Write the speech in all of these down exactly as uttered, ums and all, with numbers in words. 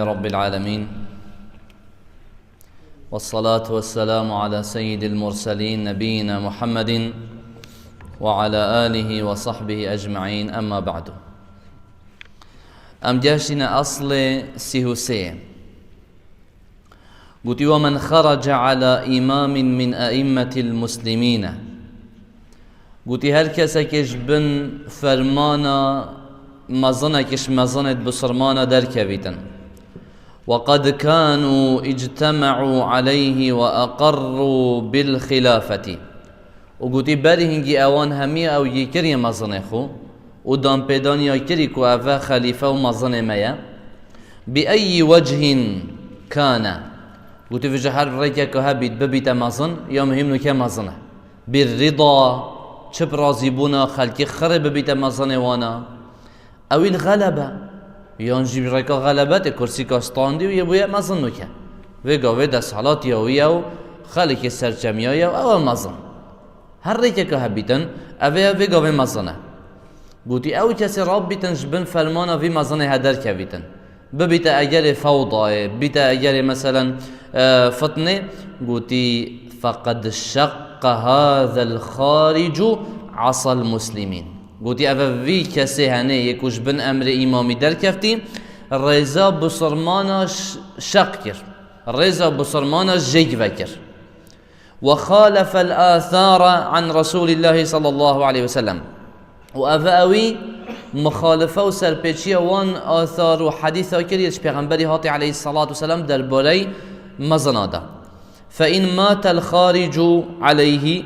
رب العالمين. والصلاة والسلام على سيد المرسلين نبينا محمد وعلى آله وصحبه أجمعين، أما بعد. Em geştîne eslê sî û sê. Gotî, "ومن خرج على إمام من أئمة المسلمين." Gotî, her kesekê ji bin fermana mezinekî ji mezinêd bisilmana derkevîtin. "وقد كانوا اجتمعوا عليه وأقروا بالخلافة." Û gotî, berî hingî ewan hemî ew yê kiriye mezinê xwe û danpêdaniya kirî ku ev e xelîfe û mezinê me ye. "بأي وجه كان." Gotî, vêca her rêkeka hebît, bibîte mezin, ya muhîm nûke mezin e. "بالرضا", çi bi razîbûna xelkê xirê bibîte mezinê wana. "أو الغلبة", yan jî rêka xelebet ê, kursîka standî û yê bûye mezin nûke. Vê gavê desthilatiya wî ye û xelkê serçemiya ye û ew e mezin. Her rêkeke hebîtin, ev ê, vê gavê mezin e. Gotî, ew kesê rabîtin ji bin fermana vî mezinê he derkevîtin. Bibîte egerê fewdayê, bibîte egerê, meselen, e, fitnê, gotî, "فقد شق هذا الخارج عصا المسلمين." Gotî, ev e vî kesê henê yê ku ji bin emrê îmamî derkeftî, rêza bisilmana ş-, şeq kir. Rêza bisilmana jêk vekir. "وخالف الآثار عن رسول الله صلى الله عليه وسلم." Û ev ewî muxalife û serpêçiya wan athar û hedîsa kiriye ji Pêxemberî hatî aleyhissalatu vesselam derbarey mezina de. "فإن مات الخارج عليه."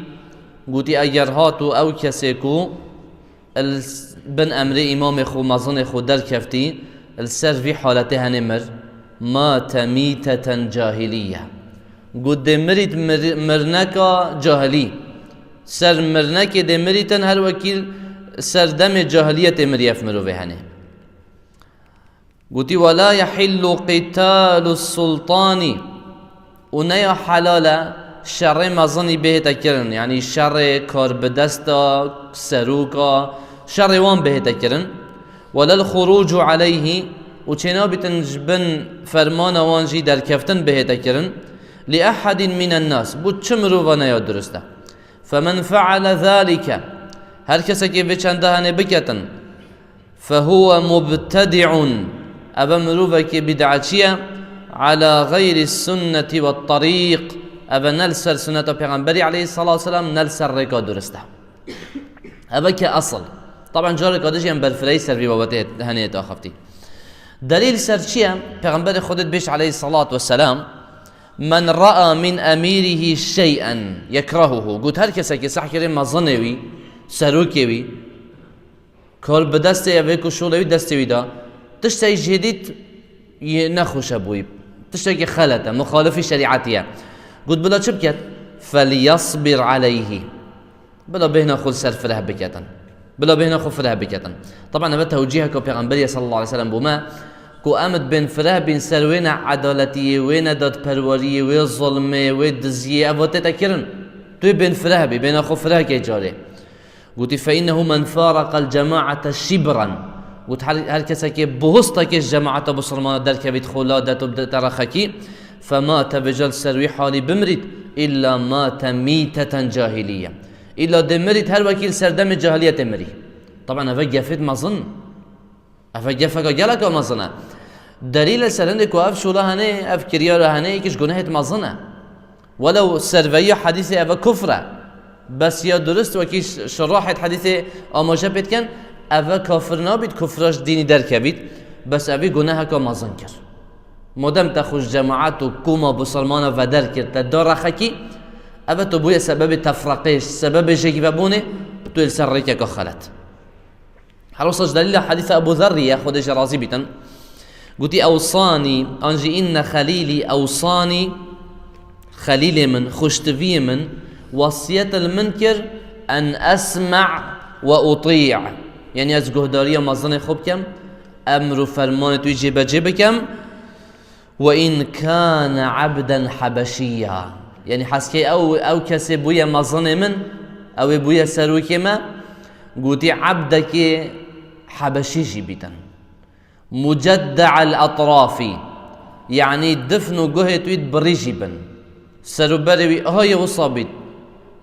Gotî, eger hat û ew kesê ku li s-, bin emrê îmamê xwe, mezinê xwe derkeftî, li ser vî haletê henê mir, "مات ميتة جاهلية." Got, dê mirît mir-, mirneka cahilî. Ser mirnekê dê mirîtin, her wekî ser demê cahiliyetê mirî ev mirovê henê. Gotî, "ولا يحل قتال السلطان." Û neya helal e şerê mezinî bihête kirin, yanî şerê karbidesta, seroka, şerê wan bihête kirin. "ولا الخروج عليه", û çênabîtin ji bin fermana wan jî derkeftin bihête kirin. "لأحد من الناس", bo çi mirova neya durist e. "فمن فعل ذلك", her kesekê vê çenda henê biketin, "فهو مبتدع", ev e mirovekî bid'eçî ye, "على غير السنة والطريق", ev e ne li ser sunneta Pêxemberî aleyhissalatu vesselam, ne li ser rêka durist e. Ev e ke esil. Taban careka din jî em berfirehî ser vî babetê henê daxeftî. Delîl ser çi ye? Pêxemberê Xwedê dibêje aleyhissalatu vesselam, "من رأى من أميره شيئا يكرهه." Got, her kesekî sehkirê mezinê wî, serokê wî, kar bi destê ye, vê ku şolê wî destê wî da, tiştek jê dît, yê nexweş e bo wî. Tiştekî xelet e, muxalifî şerîetî ye. Got, bila çi biket? "فليصبر عليه." Bila bêhna xwe li ser fireh biketin. Bila bêhna xwe fireh biketin. Taban ev e tewcîheka Pêxemberê sallallahu aleyhi ve sellem bo me, ku em dibên fireh bîn ser wê needaletiyê, wê nedatperweriyê, wê zulmê, wê diziyê, ev tête kirin. Tu yê bên fireh bî, bêhna xwe fireh key carê. Gotî, "فإنه من فارق الجماعة شبرا." Got, her, her kesekê buhustekê ji cemaeta bisilmana derkevît, xwe la det û bidete rexekî, "فمات", vêca li ser wî halî bimirît, "إلا مات ميتة جاهلية." Îla dê mirît her wekî li ser demê cahiliyetê mirî. Taban ev e gefêt mezin. Ev e gefeka geleka mezin e. Delîl e ser hindê ku ev şola henê, ev kiryara henê, yekî ji gunehêt mezin e. Welew serveyiya hedîsê ev e kufr e. Bes ya durist wekî ş-, şirahêt hedîsê amaje pê dikin, ev e kafir nabît, kufra ji dînî derkevît. Bes evî guneheka mezin kir. Madem te xwe ji cemaet û koma bisilmana veder kir, te da rexekî, ev e tu bûye sebebê tefreqê, sebebê jêkvebûnê, tu yê li ser rêkeka xelet. Her wisa ji delîla hedîsa Ebû Zerrî ye, Xwedê jê razî bîtin. Gotî, "أوصاني، an jî إن خليلي أوصاني", xelîlê min, xweştiviyê min, wesiyet li min kir, "أن أسمع وأطيع." Yanî ez guhdariya mezinê xwe bikim, emr û fermanê tu yî cêbecê bikim. "وإن كان عبدا حبشيا." Yanî heskê ew, ew kesê bûye mezinê min, ew ê bûye serokê me, gotî ebdekê hebeşî jî bîtin. "مجدع الأطراف." Yanî difn û guhê tu yê birî jî bin. Ser û berê wî aha yê wisa bît.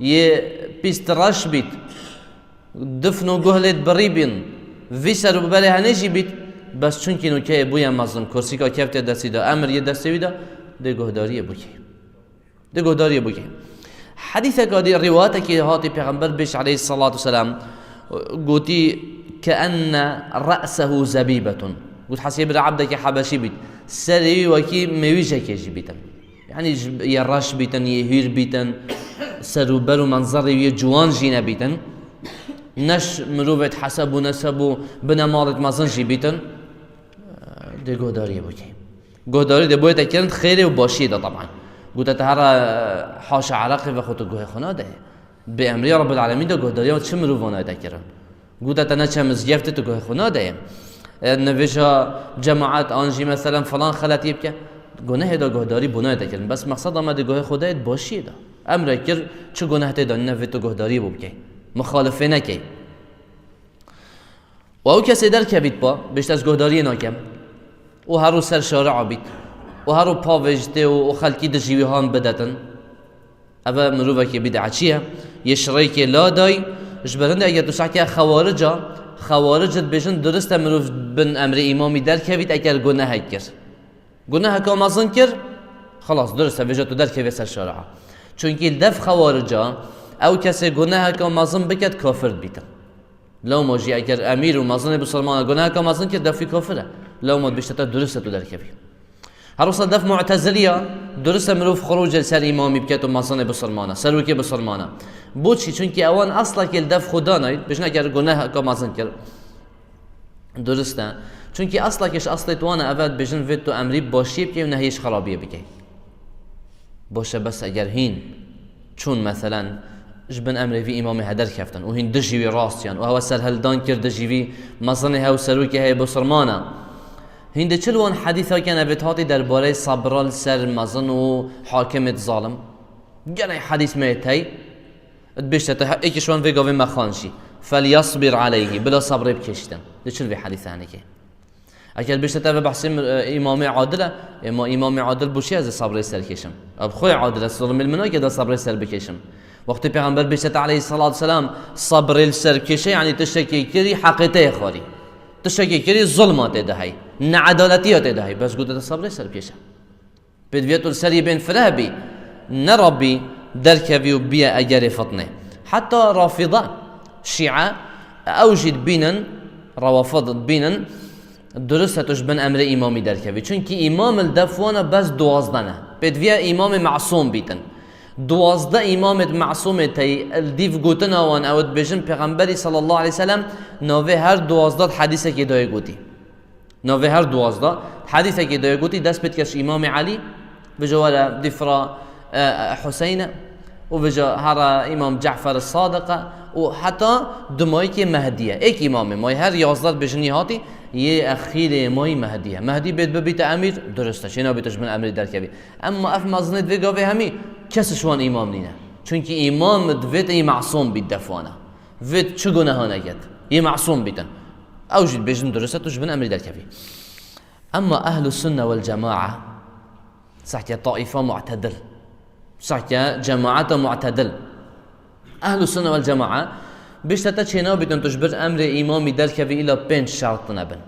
Yê pîst reş bît. Difn û guh lê birî bîn. Vî ser û berê henê jî bît. Bes çunkî nûkeyê bûye mezin. Kursîka kevtê destî de, emir yê destê wî de, dê guhdariyê bûkê. Dê guhdariyê bûkê. Hedîseka dî, rîwayetekê hatî Pêxember bêj aleyhisselatu vesselam, gotî, "Keenne re'sehu zebîbetun." Got, hesiyê bira ebdekî Hebeşî bît. Serê wî wekî mêwîjekê jî bîtin. Yanî ji, yê reş bîtin, yê hîr bîtin, ser û ber û menzerê wî yê ciwan jî nebîtin. Neş mirovêt heseb û neseb û binemalêt mezin jî bîtin. Dê guhdariyê bûkê. Guhdarî dê bûyete kirin xêrê û başiyê de, teban. Gote te here, haşa ereqê ve xwe tu guhê xwe nadeyê. Bi emrê Rabbil Alemîn de guhdariya çi mirovan nayete kirin. Gote te neçe mizgeftê tu guhê xwe nadeyê. E, nevêja cemaet an jî meselen falan xeletiyê bike. Gunehê de guhdarî bû nayete kirin. Bes mexseda me dê guhê xwe deyê başiyê de. Emre kir, çi guneh tê de nine vê tu guhdariyê bû bikey. Mixalifê nekey. Û ew kesê derkevît pa, bêjte ez guhdariyê nakem. Û her û ser şari'a bît. Û her û pavêjtê û, û xelkî dijî wî han bidetin. Ev e mirovekê bîd'eçî ye. Yê şirêkê la dayî, ji ber hindê eger tu sehke xewarica, xewaric dibêjin durist e mirov bin emrê îmamî derkevît eger gunehek kir. Guneheka mezin kir, xelas, durist e, vêca tu derkevê ser şari'a. Çunkî li dev xewarica, ew kesê guneheka mezin biket, kafir dibîtin. Lewma jî eger emîr û mezinê bisilmana guneheka mezin kir, dev wî kafir e. Lewma dibêjte te durist e tu derkevî. Her wisa dev mu'teziliya, durist e mirov xurucê li ser îmamî biket û mezinê bisilmana, serokê bisilmana. Boçî? Çunkî ewan eslekê li dev xwe danayî, dibêjin eger guneheka mezin kir, durist e. Çunkî eslekê ji eslê wan e, ev e dibêjin vê tu emrî bi başiyê bikey û nehyê ji xerabiyê bikey. Baş e, bes eger hîn çûn, meselen, ji bin emrê vî îmamê he derkeftin û hîn dijî wî rastiyan û hewe serhildan kir dijî vî mezinê he û serokê he yê bisilmana. Hîn dê çi li wan hedîsa kene vê hatî derbarê sabra li ser mezin û hakimêt zalim? Gelek hedîs me yê tey. Dibêjte te, êkî ji wan vê gavê me xan jî. "Felyasbir aleyhi", bila sebrê bikêşîtin. Dê çi li vê hedîsa henekê? Eger bêjte te ve behsê mir-, e, îmamê adil e, ê ma îmamê adil bû çi ez ê sebrê ser kêşim? Ev xwe adil e, zulmê li min nake da sebrê ser bikêşim. Wextê Pêxember bêjte te aleyhisselatu vesselam sebrê li ser bikêşe, yanî tiştekê kirî, heqê te yê xwarî. Tiştekê kirî, zulma tê de hey. Needaletiya tê de hey. Bes gote te sebrê ser bikêşe. Pêdiviya tu li ser yê bên fireh bî, ne rabî derkevî û bîye egerê fitnê. Heta Rafida, Şîe, ew jî dibînin, Rawafid dibînin, durist e tu ji bin emrê îmamî derkevî. Çunkî îmam li def wan e bes duwazdeh ne. Pêdiviya îmamê mesûm bîtin. Duwazdeh îmamêt mesûmê tey li dîv gotina wan ew dibêjin Pêxemberî sallallahu aleyhi ve sellem navê her duwazdeh di hedîsekê dayê gotî. Navê her duwazdeh. Hedîsekê de gotî, dest pê dike ji Îmamê Elî, vêca were dîfra, e, e, Huseyne, û vêca here Îmam Cefer Sadiq e, û heta dimayîkê Mehdî ye. Êk îmamê mayî her yazdeh bêjinî hatî, yê exîrê mayî Mehdî ye. Mehdî bêt bibîte emîr, durist e. Çê nabîte ji bin emrê derkevî. Emma ev mezinê di vê gavê hemî kes ji wan îmam nîne. Çunkî îmam divêt ê mesûm bît defwana. Vêt çi guneha neket. Yê mesûm bîtin. Ew jî dibêjin durist e, tu ji bin emrî derkevî. Emma ehlu sunne wel cemaa, sehke taîfa mu'tedil, sehke cemaeta mu'tedil. Ehlu sunne wel cemaa, bêjte te çênabîtin tu ji bin emrê îmamî derkevî îla pênc şert tune bin.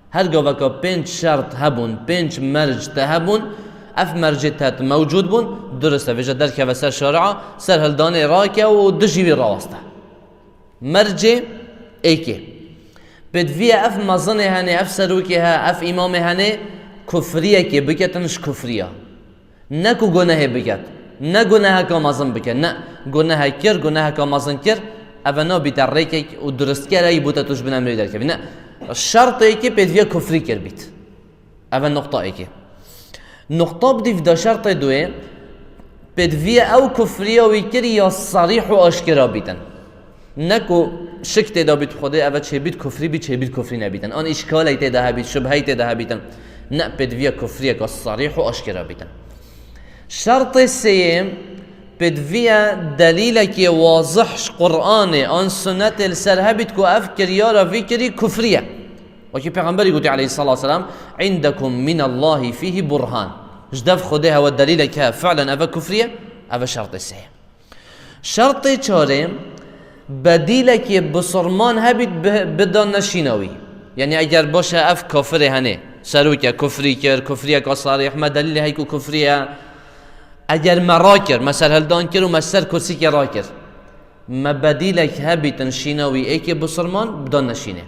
Her gaveka pênc şert hebûn, pênc merc te hebûn, ev mercê te mewcûd bûn, durist e, vêca derkeve ser şari'a, ser hildanê rake û dijî wî rawest e. Mercê êkê. Pêdiviye ev mezinê hene, ev serokê he, ev îmamê hene, kufriyekê biketin ji kufriya. Ne ku gunehê biket, ne guneheka mezin bike, ne, gunehek kir, guneheka mezin kir, eve nabîte rêkek û duristkereyî bûte tu ji bin emrê derkevî. Ne, şertê êkê pêdiviye kufrî kir bît. Eve nuqta êkê. Nuqta bi dîv de şertê duyê, pêdiviye ew kufriya wî kirî ya serîh û aşkera bîtin. Ne ku şik tê de bît, Xwedê eve çêbît kufrî bît, çêbît kufrî nebîtin. An îşkalek tê de hebît, şubheyek tê de hebîtin. Ne, pêdiviye kufriyeka serîh û aşkera bîtin. Şertê sêyê, pêdiviye delîlekê wazih ji Qur'anê an sunnetê li ser hebît ku ev kiryara vî kirî kufrî ye. Wekî Pêxemberî gotî aleyhissalatu vesselam, "Indekum minallahî fîhî burhan." Ji dev Xwedê hewe delîlek heye, fi'len eve kufrî ye, eve şertê sê ye. Şertê çarê, bedîlekê bisilman hebît bi-, bidan neşîna wî. Yanî eger baş e ev kafirê henê, serok e, kufrî kir, kufriyeka sarîh, me delîlê hey ku kufrî ye. Eger me rakir, me serhildan kir û me ser kursîkê rakir. Me bedîlek hebîtin şîna wî êkê bisilman bidan neşînê.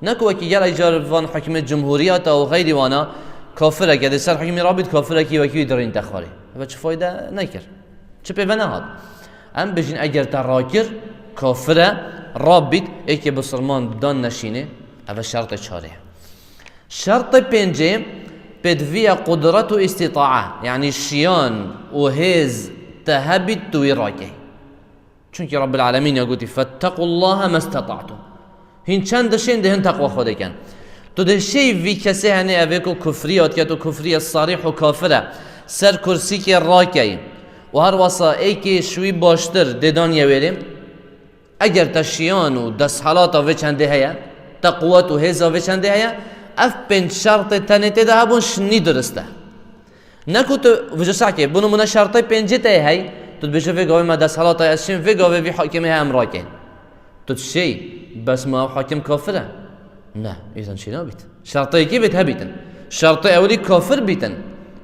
Ne ku wekî gelek car van hukmê cumhuriyeta û xeyrî wana kafireke dê ser hukmî rabît, kafirekî wekî wî dirîn te xwarî. Eve çi fayde nekir? Çi pê ve nehat? Em bijîn eger te rakir, kafir e, rabît, êkê bisilman bidan neşînê, eve şertê çarê ye. Şertê pêncê, pêdiviya qudret û îstîtaa, yanî şiyan û hêz te hebît tu wî rakey. Çunkî Rabbil Alemîn ya gotî, "Fettequllaha mestetatum." Hîn çend dişên dê hin teqwa Xwedê ken. Tu dê şêy vî kesê henê evê ku kufrî hat ket û kufrî ye sarîh û kafir e. Ser kursîkê rakey. Û her wesa êkê ji wî baştir dê dan ye wêrê. Eger te şiyan û desthelata vê çendê heye, te quwet û hêza vê çendê heye, ev pênc şertê tenê tê de hebûn şinî durist e. Ne ku tu vêca sekê, bi nimûne şertê pêncê te yê hey, tu dibêje vê gavê me desthelata ye, ez şêm vê gavê vî hakimê heye em rakeyn. Tu dişêy, bes ma ew hakim kafir e? Ne, îzan çî nabît. Şertê yekê vêt hebîtin. Şertê ewilî kafir bîtin.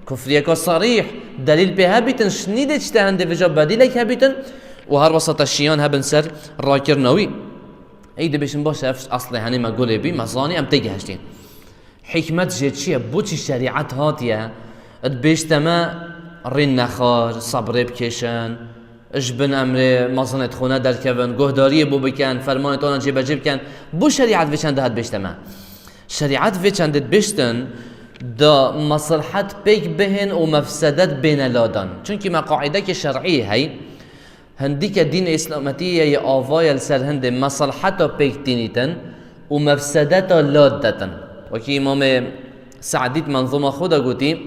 Kufriyeka sarîh, delîl pê hebîtin, şinî dê çi te hende vêca bedîlek hebîtin û her wesa te şiyan hebin ser rakirina wî. Ey dibêjin baş e, ev eslê henê me gulê bî, me zanî em têgihiştîn. Hikmet jê çi ye? Bo çi şerîet hatiye? Dibêjte me rîn nexar, sebrê bikêşin, ji bin emrê mezinê xwe nederkevin, guhdariyê bo bikin, fermanê wana cêbecê bikin. Bo şerîet vê çendê hat dibêjte me? Şerîet vê çendê dibêjtin, da mesilhet pêk bihên û mefsedet bêne ladan. Çunkî me qaîdekê şer'î hey, Hindîke dînê Îslametiyê yê ava ye li ser hindê meselheta pêk tînîtin û mefsedeta lad detin. Wekî Îmamê Se'dî di menzûma xwe de gotî,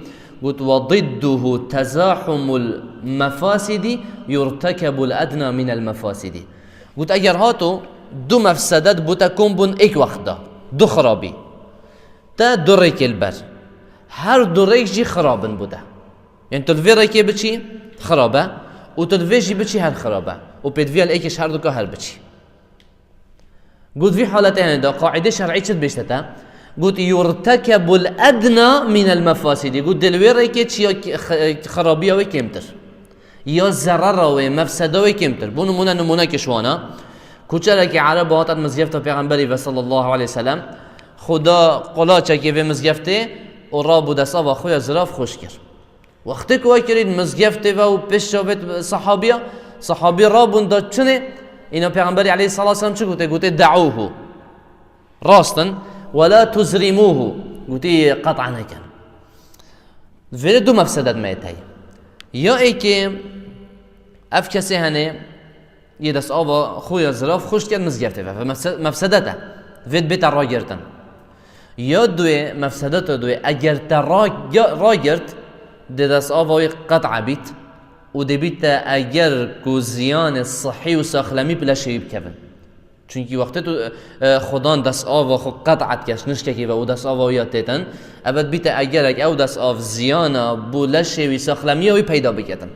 got, "Ve didduhu tezahumul mefasidi yurtekebul edna minel mefasidi." Got, eger hato du mefsedet bo te kom bûn êk wext de, du xirabî, te du rêkê li ber. Her du rêk jî xirab in bo te. Yanî tu li vê rêkê biçî, xirab e, û tu li vê jî biçî, her xirab e. Û pêdiviya li êkê ji her duka her biçî. Got, vî haletê henê de, qaîdê şer'î çi dibêjte te? Got, "Yurtekebul edna minel mefasidi." Got, dê li wê rêkê çiya ki-, xi-, xirabiya wê kêmtir. Ya zerera wê, mefseda wê kêmtir. Bo nimûne, nimûnekê ji wana, koçerekî Ereb hate di mizgefta Pêxemberî ve sallallahu aleyhi ve sellem, xwe da qulaçekê vê mizgeftê û rabû destava xwe ya zirav xweş kir. Wextê ku we kirîn mizgeftê ve û pêşa vê sahabiya, sahabî rabûn da çinê, îna Pêxemberî aleyhissalatu vesselam çi gotê? Gotê, "De'ûhu." Rast in, "Ve la tuzrimûhu." Gotî, "Qet'a nekin." Vêrê du mefsedet me yê tey. Ya êkê, ev kesê henê, yê dest ava xwe ya zirav xweş kir mizgeftê ve. Ve mefse-, mefsedet e. Vê dibête ragirtin. Ya duê, mefsedeta duê, eger te ra-, ya-, ragirt, dê dest ava wî qet'a bît û dê bîte eger ku ziyanê sihî û saxlemî bi leşê wî bikevin. Çunkî wextê tu, e, xudan dest ava xwe qet'a dike ji nişkekî ve û dest ava wî ya têtin, ev dibîte egerek ew dest av ziyana bo leşê wî, saxlemiya wî peyda biketin.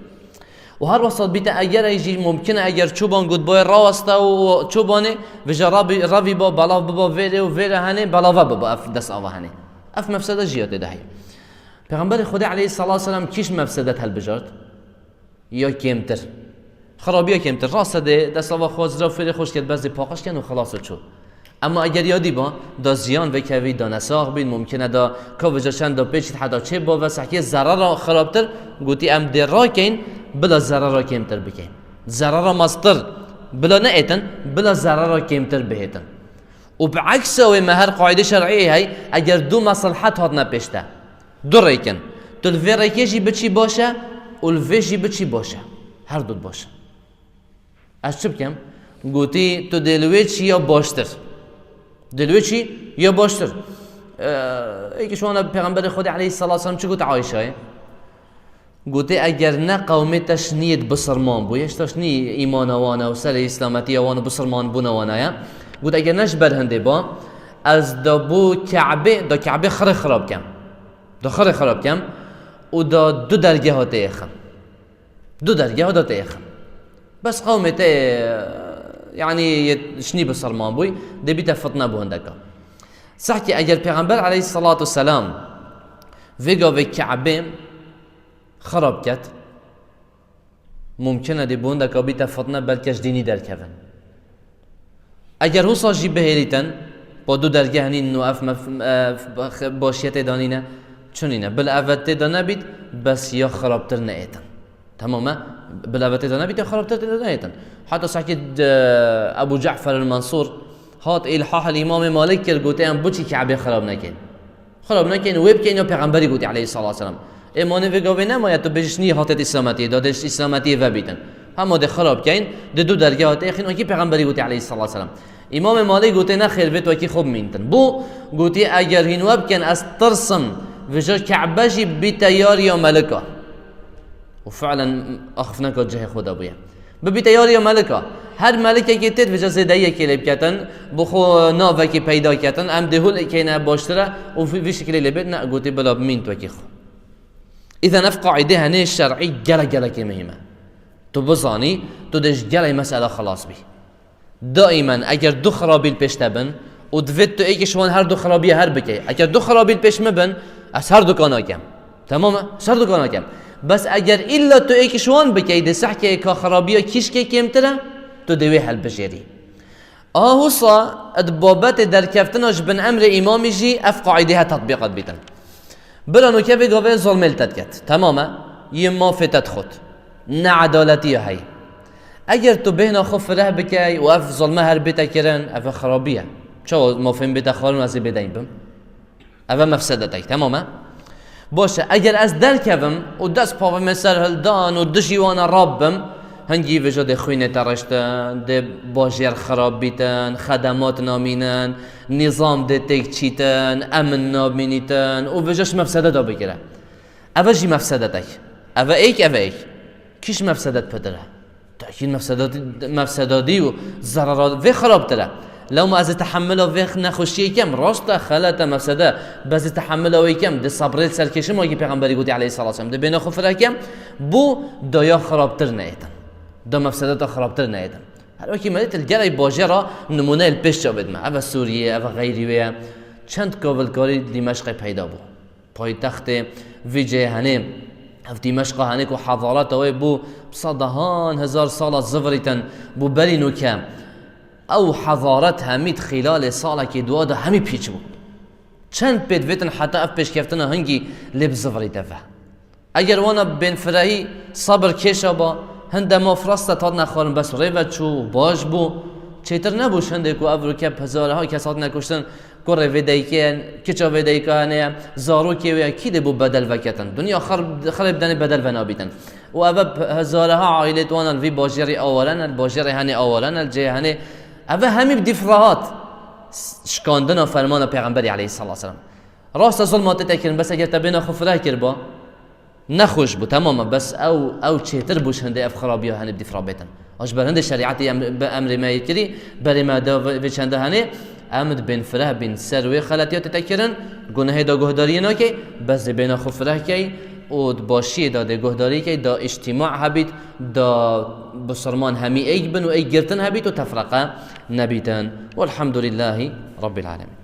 Û her wexta bîte egerek jî mumkin e, eger çoban got boye raweste û çobanê vêca rabî-, revî ba, belav biba vêrê û vêre henê belava biba ev dest ava henê. Ev mefsede jî ya tê de heye. Pêxemberê Xwedê aleyhissalatu vesselam kîş mefsedet helbijart? Ya kêmtir. Xirabiya kêmtir. Rast e dê destava xwe zirav fêrê xweş kir, bes dê paqij ken û xelas û çû. Ema eger ya dîba, da ziyan vekevî, da nesax bîn, mumkin e da ka vêca çend da pêçît heta çê ba ve sehkê zerera xirabtir, gotî em dê rakeyn, bila zerera kêmtir bikeyn. Zerera mestir bila neêtin, bila zerera kêmtir bihêtin. Û bi eksa wê me her qaîdê şer'î hey, eger du meselhet hatine pêş te. Du rêk in. Tu li vê rêkê jî biçî baş e û li vê jî biçî baş e. Her du baş e. Ez çi bikim? Gotî, tu dê li wê çi ya baştir. Dê li wê çi ya baştir. Ee, êkî ji wana Pêxemberê Xwedê aleyhissalatu vesselam çi got Ayşeyê? Gotê, eger ne qewmê te şiniyê di bisirman bûye, ji te şinî îmana wan e û serê îslametiya wan û bisirman bûna wan e. Got, eger ne ji ber hindê ba, Ez da bo Ke'bê, da Ke'bê xirê xirab kem. Da xirê xirab kem û da du dergeha tê yêxim. Du dergeha da tê yêxim. Bes qewmê te, yanî, yê şinî biserman bûy, dê bîte fitne bo hindeka. Sehkî eger Pêxember aleyhisselatu selam vê gavê Ke'bê xirab ket, mumkin e dê bo hindeka bîte fitne, belke ji dînî derkevin. Eger wisa jî bihêlîtin, bo du dergeh nîn û ev mef-, ev baş-, başiyetê de nîne, çi nîne? Bila ev tê de nebît, bes ya xirabtir neêtin. Tamam e? Bila ev tê de nebît, ya xirabtir tê de neêtin. Heta sehkî, e, Ebu Ce'fer el-Mansur hat îlhah el Îmamê Malik kir, gote, em bo çi Ke'bê xirab nekin? Xirab nekin, wê bikeyn ya Pêxemberî gotî aleyhissalatu vesselam. Ê mane vê gavê nemaye tu bêjî şinî hatê îslametiyê, da dê îslametiyê vebîtin. Hema dê xirab keyn, dê du dergeha tê yêxin, wekî Pêxemberî gotî aleyhissalatu vesselam. Îmamê Malî gotê, nexêr, vê tu wekî xwe bimînitin. Bo gotî, eger hîn we bikin, ez tirsim vêja Ke'be jî bîte yariya melika. Û fi'len axifneka cihê xwe de bûye. Bibîte yariya melika. Her melikekê tê vêja zêdeyiyekê lê biketin, bo xwe navekî peyda ketin, em dê hûl keyne baştir e û vî, vî şekilê lê bêt, ne, gotî, bila bimîn tu wekî xwe. Îzen ev qaîdê henê şer'î gelek gelekê muhîm e. Tu bizanî, tu dê ji gelek mesele xelas bî. Daimen eger du xirabî li pêş te bin û divêt tu êkî ji wan her du xirabiya her bikey. Eger du xirabî li pêş min bin, ez her duka nakem. Tamam e? Ez her duka nakem. Bes eger îlla tu êkî ji wan bikey, dê sehkê ka xirabiya kîşkê kêmtir e, tu dê wê helbijêrî. A wisa di babetê derkeftina ji bin emrê îmamî jî ev qaîdê he tetbîqat bîtin. Bira nûke vê gavê zilmê li te diket. Tamam e? Yê mafê te dixwit. Needaletiya heye. Eger tu bêhna xwe fireh bikey û ev zilme her bête kirin, ev e xirabî ye. Çawa mafê min bête xwarin û ez ê bêdeyn bim? Ev e mefsedetek, tamam e? Baş e, eger ez derkevim û dest pavimê ser hildan û dijî wana rab bim, hingî vêja dê xwînê te reştin, dê bajêr xirab bîtin, xedemat namînin, nîzam dê têk çîtin, emin namînîtin û vêja ji mefsede da bigire. Ev e jî mefsedetek. Ev e êk, ev e êk. Kî ji mefsedet pitir e? Tekîd mefsedatî, mefsedadî û zerara vê xirabtir e. Lewma ez ê tehemila vê nexweşiyê kem, rast e, xelet e, mefsede, bes ez ê tehemila wê kem, dê sebrê li ser kêşim wekî Pêxemberî gotî aleyhissalatu vesselam, dê bêhna xwe fireh kem, bo daya xirabtir neêtin. Da mefsedeta xirabtir neêtin. Her wekî me dît li gelek bajêra nimûneyê li pêş çavê dime. Ev e Sûriyê, ev e xeyrî wê ye. Çend kavilkarî Dîmeşqê peyda bû. Paytextê vî cihê henê, ev Dîmeşqa henê ku hezareta wê bû bi sedehan hezar sala zivirîtin, bû berî nûke. Ew hezaret hemî di xîlalê salekê dua de hemî pîç bû. Çend pê divêtin heta ev pêşkeftina hingî lê bizivirîte ve. Eger wana bên firehî, sebir kêşa ba, hinde maf rast e, tat nexwarin, bes rê ve çû, baş bû. Çêtir nebû ji hindê ku ev rûke bi hezareha kes hatine kuştin, kurê vê dayikê, kiça vê dayika hene ye, zarokê wê ye, kî dê bo bedel veketin? Dinya xir-, xirê bidenê bedel venabîtin. Û ev e bi hezareha aîlê di wana li vî bajêrî aware ne, li bajêrê henê aware ne, li cihê henê. Ev e hemî bi dîf re hat. S-, şikandina fermana Pêxemberî aleyhissalatu vesselam. Rast e, zulma tê te kirin, bes eger te bêhna xwe fireh kiriba, nexweş bû, temam e, bes ew, ew çêtir bû ji hindê ev xirabiya henê bi dîf re bêtin. A ji ber hindê şerîetê em, bi emrê me yê kirî, berê me da vê, vê çende henê, em dibên fireh bîn ser wê xeletiya tê te kirin, gunehê da guhdariyê nakey, bes dê bêhna xwe fireh key û di başiyê da dê guhdarî key, da îctîma hebît, da bisilman hemî êk bin û êk girtin hebît û tefreqe nebîtin. Welhamdulîllahî Rabbil Alemin.